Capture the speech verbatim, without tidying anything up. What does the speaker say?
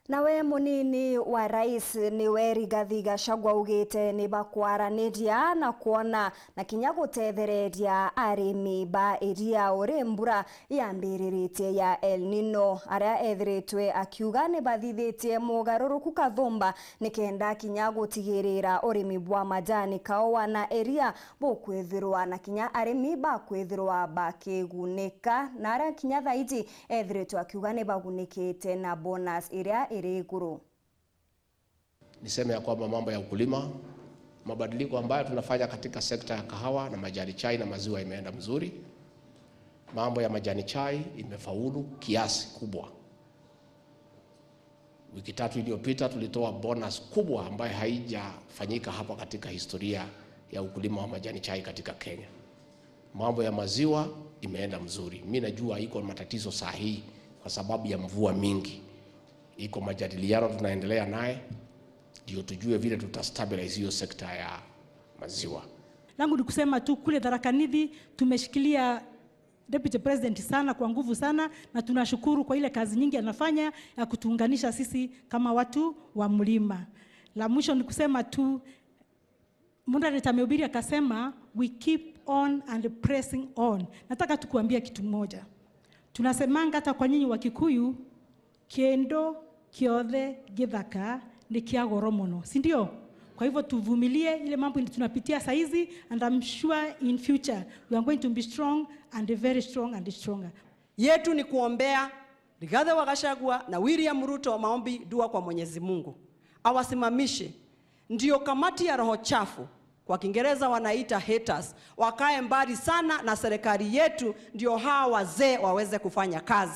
Nawe munini wa rais niwe Rigathi Gachagua augite ni bakwaraniria na kwona na kinya gutethereria arimi ba iria uri mbura yambiriritie ya El Nino, aria ethiritwe akiuga ni bathithitie mugaruruku kathumba nikenda kinya gutigirira urimi bwa majani, kaua na iria bukwithirwa na kinya arimi bakwithirwa bakigunika, na aria kinya thaiji ethiritwe akiuga ni bagunikite na bonus iria iri iguru. Niseme ya kwamba mambo ya ukulima, mabadiliko ambayo tunafanya katika sekta ya kahawa na majani chai na maziwa imeenda mzuri. Mambo ya majani chai imefaulu kiasi kubwa. Wiki tatu iliyopita tulitoa bonus kubwa ambayo haijafanyika hapa katika historia ya ukulima wa majani chai katika Kenya. Mambo ya maziwa imeenda mzuri. Mi najua iko matatizo saa hii kwa sababu ya mvua mingi. Iko majadiliano tunaendelea naye, ndio tujue vile tuta stabilize hiyo sekta ya maziwa. Langu ni kusema tu, kule Tharaka Nithi tumeshikilia Deputy President sana, kwa nguvu sana, na tunashukuru kwa ile kazi nyingi anafanya ya kutuunganisha sisi kama watu wa mlima. La mwisho ni kusema tu, Moderator amehubiri akasema, "We keep on and pressing on." Nataka tu kuambia kitu moja. Tunasemanga hata kwa nyinyi wa Kikuyu, "Kiendo kiothe githaka ni kia goro mono," si ndio? Kwa hivyo tuvumilie ile mambo tunapitia saizi, and I'm sure in future we are going to be strong and very strong and stronger. Yetu ni kuombea Rigathi wa Gachagua na William Ruto, maombi, dua kwa Mwenyezi Mungu awasimamishe, ndio kamati ya roho chafu, kwa Kiingereza wanaita haters, wakae mbali sana na serikali yetu, ndio hawa wazee waweze kufanya kazi.